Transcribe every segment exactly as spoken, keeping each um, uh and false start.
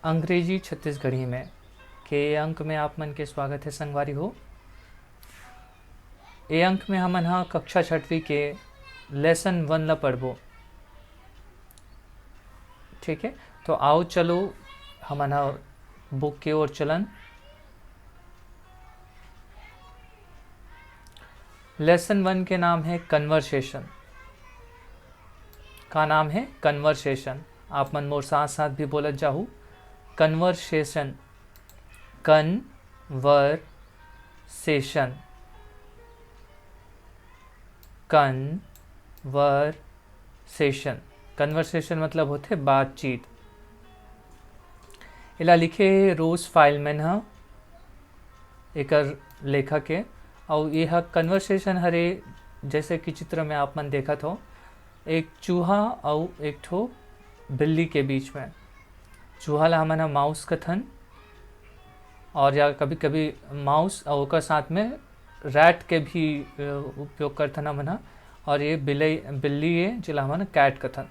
अंग्रेजी छत्तीसगढ़ी में के अंक में आप मन के स्वागत है संगवारी हो। ए अंक में हमन ह कक्षा छठवीं के lesson one ला पढ़बो। ठीक है, तो आओ चलो हमन ह book के ओर चलन। Lesson one के नाम है conversation। का नाम है? Conversation। आप मन मोर साथ साथ भी बोलत जाहू, conversation। Conversation। Conversation। Conversation मतलब होथे बातचीत। एला लिखे हे रोज फाइलमैन ह, एकर लेखक हे। अउ ये ह conversation हरे, जैसे कि चित्र में आप मन देखत हो, एक चूहा अउ एक ठो बिल्ली के बीच में। चूहा ला हमन ह mouse कथन, और या कभी कभी mouse और ओकर साथ में rat के भी अ, उपयोग करथन हमन ह। और ये बिलई बिल्ली ये, जेला हमन cat कथन।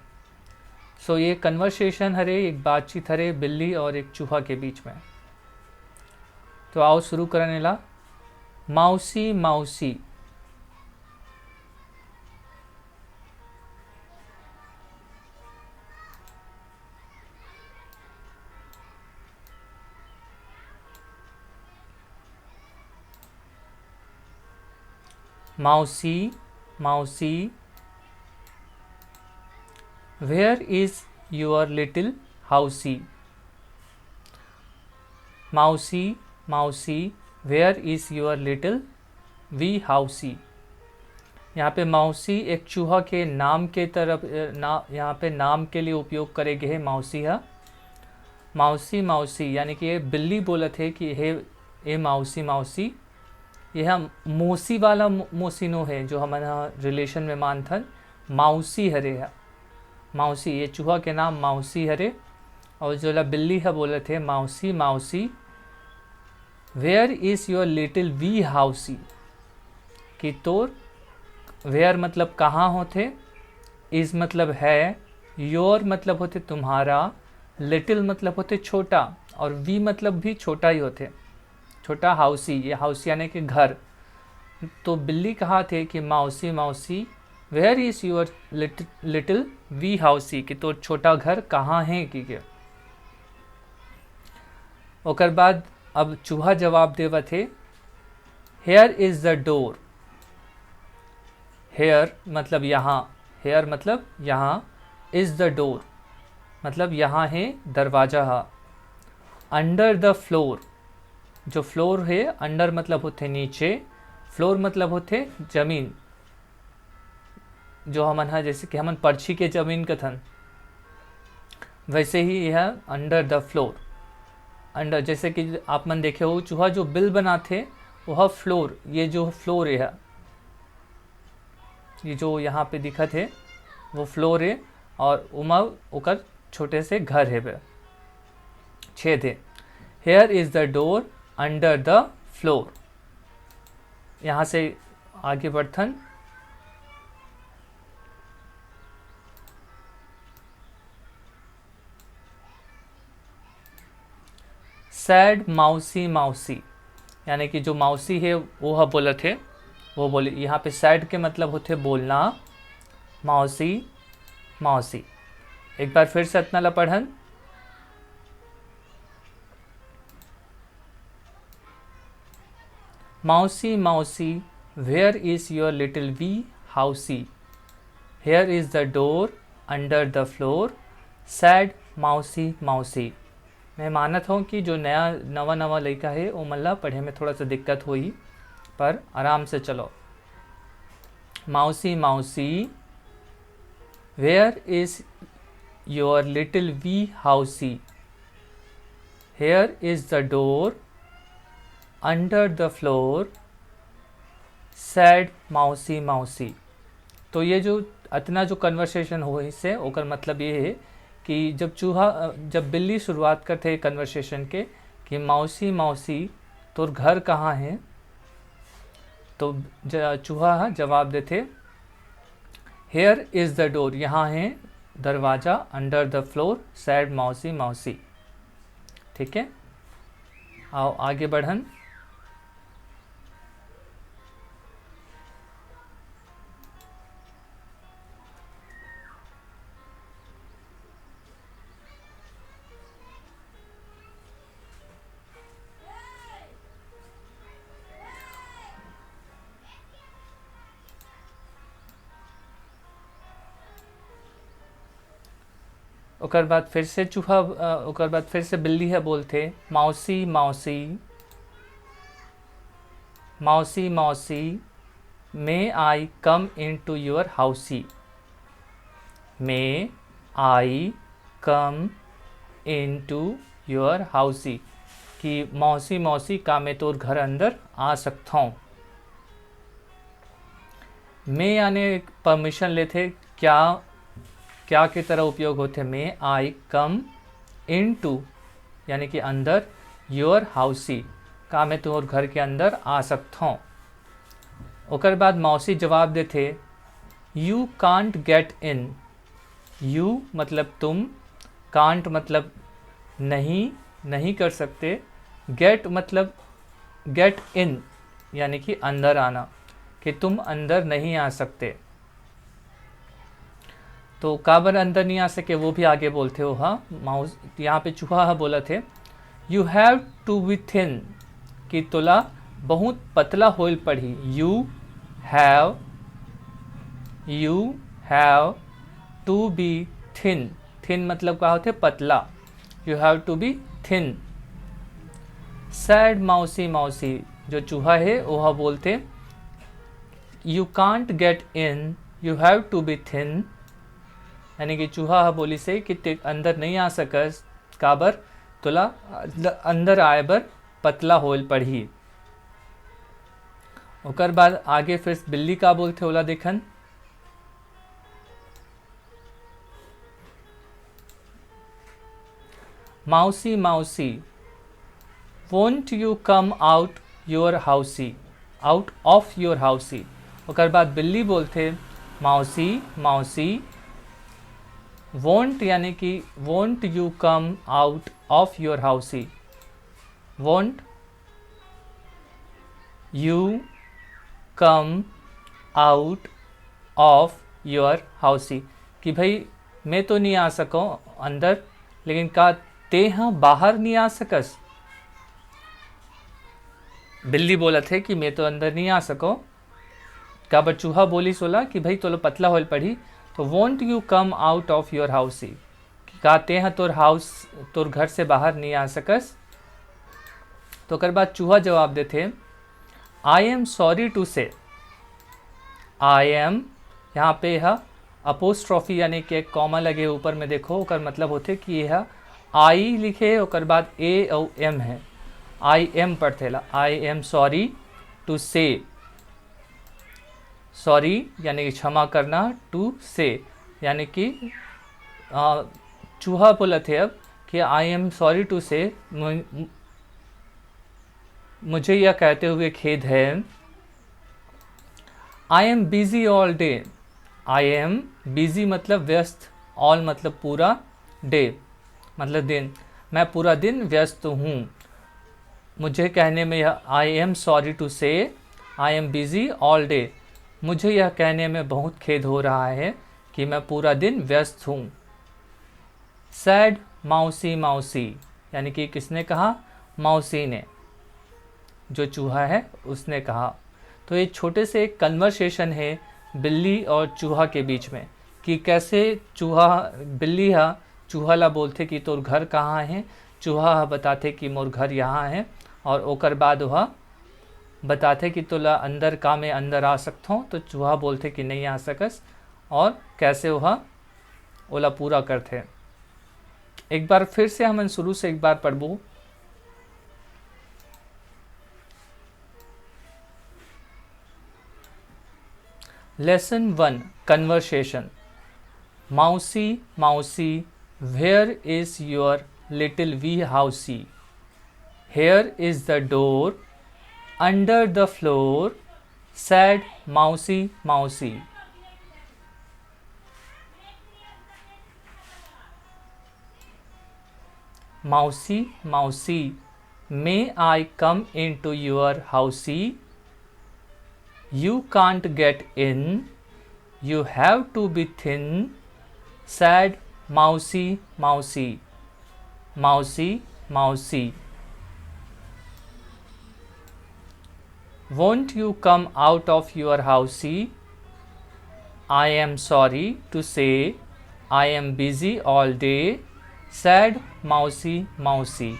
So ये conversation हरे, एक बातचीत हरे बिल्ली और एक चूहा के बीच में। तो आओ शुरू करन एला। माउसी, माउसी। माउसी, माउसी, where is your little housey? माउसी, माउसी, where is your little wee housey? यहाँ पे माउसी एक चूहा के नाम के तरफ, अ, ना, यहाँ पे नाम के लिए उपयोग करे गए है माउसी हा। माउसी, माउसी, यानी कि ये बिल्ली बोलत है कि हे, ए माउसी, माउसी। यह मोसी वाला मो-, मोसी नो है, जो हमन ह relation में मानथन। माउसी हरे ह, माउसी, ये चूहा के नाम माउसी हरे। और जोला बिल्ली ह बोलत हे, माउसी, माउसी, where is your little wee housey? कि तोर, where मतलब कहाँ होथे, is मतलब है, your मतलब होथे तुम्हारा, little मतलब होथे छोटा, और wee मतलब भी छोटा ही होथे, छोटा। Housey, ये housey यानी कि घर। तो बिल्ली कहा थे कि माउसी, माउसी, where is your little, little wee housey? कि तोर छोटा घर कहाँ है कि के। ओकर बाद अब चूहा जवाब देवत हे, here is the door। Here मतलब यहाँ, here मतलब यहाँ, is the door मतलब यहाँ है दरवाज़ा हा। Under the floor, जो floor है, under मतलब होथे नीचे, floor मतलब होथे जमीन, जो हमन हा, जैसे कि हमन परछी के जमीन कथन, वैसे ही यह under the floor। Under, जैसे कि आप मन देखे हो, चूहा जो बिल बनाथे, वह floor, ये जो floor है, ये जो यहाँ पे दिखत है, वो floor है, और उमा ओकर छोटे से घर है बे, छेद है। Here is the door under the floor। यहाँ से आगे बढ़थन। Sad माउसी, माउसी, यानी कि जो माउसी है, वो ह बोलत है, वो बोले। यहाँ पे sad के मतलब होथे बोलना, माउसी, माउसी। एक बार फिर से अतना ला पढ़न। माउसी, माउसी, where is your little wee housey? Here is the door under the floor, sad माउसी, माउसी। मैं मानत हूँ कि जो नया, नवा, नवा लइका है, ओमन ला पढ़े में थोड़ा सा दिक्कत होही, पर आराम से चलो। माउसी, माउसी, where is your little wee housey? Here is the door under the floor, sad माउसी, माउसी। तो ये जो अतना जो conversation होइस हे, ओकर मतलब ये है कि जब चूहा, अ, जब बिल्ली शुरुआत करथे conversation के कि माउसी, माउसी, तोर घर कहाँ है, तो ज-, चूहा ह जवाब देथे, here is the door, यहाँ है दरवाज़ा, under the floor, sad माउसी, माउसी। ठीक है, आओ आगे बढ़न। ओकर बाद फिर से चूहा, अ, ओकर बाद फिर से बिल्ली ह बोलथे, "मौसी, मौसी, मौसी, मौसी, may I come into your housey? May I come into your housey?" कि "मौसी, मौसी, का मैं तोर घर अंदर आ सकथौं?" May यानी परमिशन लेथे, क्या, क्या के तरह उपयोग होथे? "May I come into", यानी कि अंदर, "your housey", का मैं तोर घर के अंदर आ सकथौं? ओकर बाद मौसी जवाब देथे, "You can't get in।" You मतलब तुम, can't मतलब नहीं, नहीं कर सकते, get मतलब get in यानी कि अंदर आना, कि तुम अंदर नहीं आ सकते। तो काबर अंदर नहीं आ सके, वो भी आगे बोलथे ओहा। मौस-, यहाँ पे चूहा ह बोलथे, "You have to be thin", कि तोला बहुत पतला होइल पड़ही। You have, you have to be thin। Thin मतलब का होथे? पतला। You have to be thin। Sad मौसी, मौसी, जो चूहा हे, ओहा बोलथे, "You can't get in, you have to be thin।" यानी कि चूहा ह बोलिस हे कि ते अंदर नहीं आ सकस, काबर? तोला अंद-, अंदर आए बर पतला होइल पड़ही। ओकर बाद आगे फिर बिल्ली का बोलथे, ओला देखन। "मौसी, मौसी, won't you come out your housey, out of your housey?" ओकर बाद बिल्ली बोलथे, "मौसी, मौसी, won't यानी कि won't you come out of your housey? Won't you come out of your housey?" कि भाई, मैं तो नहीं आ सकौं अंदर, लेकिन का ते ह बाहर नहीं आ सकस? बिल्ली बोलत हे कि मैं तो अंदर नहीं आ सकौं, काबर चूहा बोलिस ओला कि भाई तोला पतला होइल पड़ही, तो "Won't you come out of your housey?" कि का ते ह तोर हाउस, तोर घर से बाहर नहीं आ सकस? तो ओकर बाद चूहा जवाब देथे, "I am sorry to say।" I am, यहाँ पे ह अपोस्ट्रॉफी यानी कि एक कॉमा लगे ऊपर में, देखो, ओकर मतलब होथे कि ये ह I लिखे, ओकर बाद A अउ M है, I am पढ़थे ला। "I am sorry to say।" Sorry यानी कि क्षमा करना, to say यानी कि, अ, चूहा बोलत हे अब कि "I am sorry to say", मु-, मुझे यह कहते हुए खेद है। "I am busy all day।" I am busy मतलब व्यस्त, all मतलब पूरा, day मतलब दिन, मैं पूरा दिन व्यस्त हूँ। मुझे कहने में यह, "I am sorry to say, I am busy all day।" मुझे यह कहने में बहुत खेद हो रहा है कि मैं पूरा दिन व्यस्त हूँ। Sad मौसी, मौसी, यानी कि किसने कहा? मौसी ने, जो चूहा है उसने कहा। तो ये छोटे से एक कन्वर्सेशन है बिल्ली और चूहा के बीच में, कि कैसे चूहा, बिल्ली हा चूहा ला बोलथे कि "तोर घर कहाँ है?" चूहा ह बताथे कि "मोर घर यहाँ है", और ओकर बाद ओहा बताथे कि "तोला अंदर, का मैं अंदर आ सकथौं?" तो चूहा बोलथे कि "नहीं आ सकस", और कैसे ओहा ओला पूरा करथे। एक बार फिर से हमन शुरू से एक बार पढ़बो। Lesson one, conversation। मौसी, मौसी, where is your little wee housey? Here is the door, under the floor, sad मौसी, मौसी। Mausi, Mausi, may I come into your housey? You can't get in. You have to be thin, said Mausi, Mausi. Mausi, Mausi. Won't you come out of your housey? I am sorry to say I am busy all day, said Mausi, Mausi.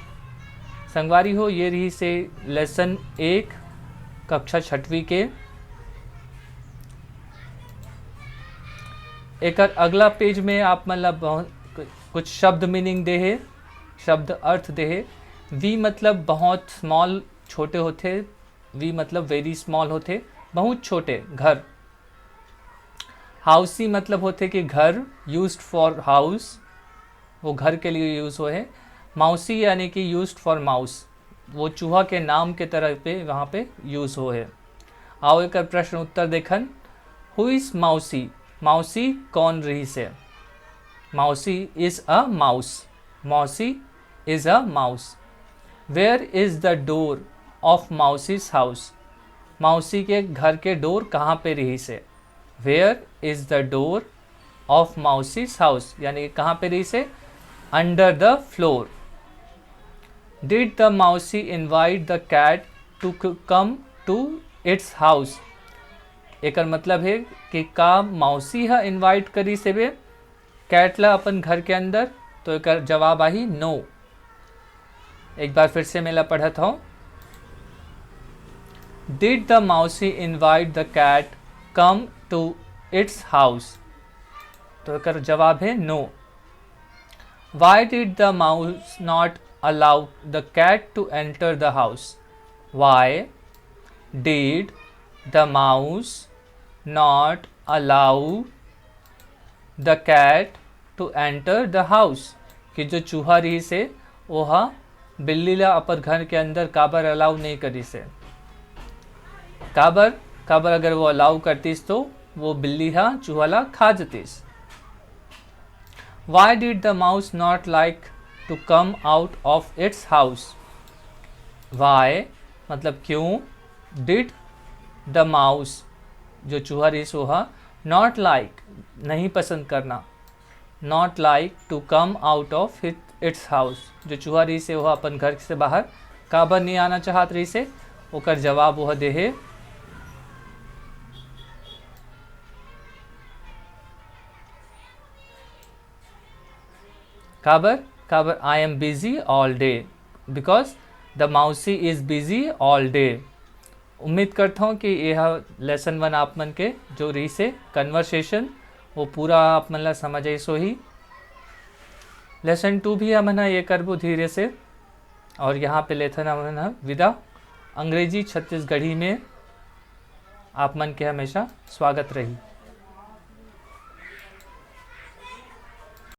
संगवारी हो, ये रहिसे lesson एक, कक्षा छठवीं के। एकर अगला पेज में आप मन ला बहुत कुछ शब्द मीनिंग दे हे, शब्द अर्थ दे हे। वी मतलब बहुत स्मॉल, छोटे होथे। वी मतलब वेरी स्मॉल होथे, बहुत छोटे घर। हाउसी मतलब होथे कि घर, यूज्ड फॉर हाउस, वो घर के लिए यूज होए हे। माउसी यानी कि यूज्ड फॉर माउस, वो चूहा के नाम के तरह पे वहाँ पे यूज होए हे। आओ एकर प्रश्न उत्तर देखन। हु इज माउसी? माउसी कौन रहिसे? माउसी इज अ माउस। माउसी is a mouse. Where is the door of Mausi's house? माउसी के घर के डोर कहाँ पे रहिसे? Where is the door of Mausi's house? यानी कि कहाँ पे रहिसे? Under the floor. Did the Mausi invite the cat to c- come to its house? एकर मतलब हे कि का माउसी ह इनवाइट करिस हेबे कैट ला अपन घर के अंदर? तो एकर जवाब आही नो। एक बार फिर से मैं ला पढ़त हूँ। Did the Mausi invite the cat come to its house? तो एकर जवाब है नो। Why did the mouse not allow the cat to enter the house? Why did the mouse not allow the cat to enter the house? कि जो चूहा रहिसे ओहा बिल्ली ला अपन घर के अंदर काबर अलाउ नहीं करिसे? काबर? काबर अगर वो अलाउ करतिस तो वो बिल्ली हा चूहा ला खा जतिस। Why did the mouse not like to come out of its house? Why मतलब क्यों did the mouse, जो चूहा रहिस ओहा, not like नहीं पसंद करना, not like to come out of its house, जो चूहा रहिसे ओहा अपन घर से बाहर काबर नहीं आना चाहत रहिसे? ओकर जवाब ओह देहे काबर? काबर? I am busy all day, because the माउसी is busy all day. उम्मीद करता हूँ कि यह लेसन वन आप मन के जो रहिसे कन्वर्सेशन वो पूरा आप मन ला समझ आइस होही। लेसन टू भी हमन ह ये करबो धीरे से। और यहाँ पे लेथन हमन ह विदा। अंग्रेजी छत्तीसगढ़ी में आप मन के हमेशा स्वागत रही।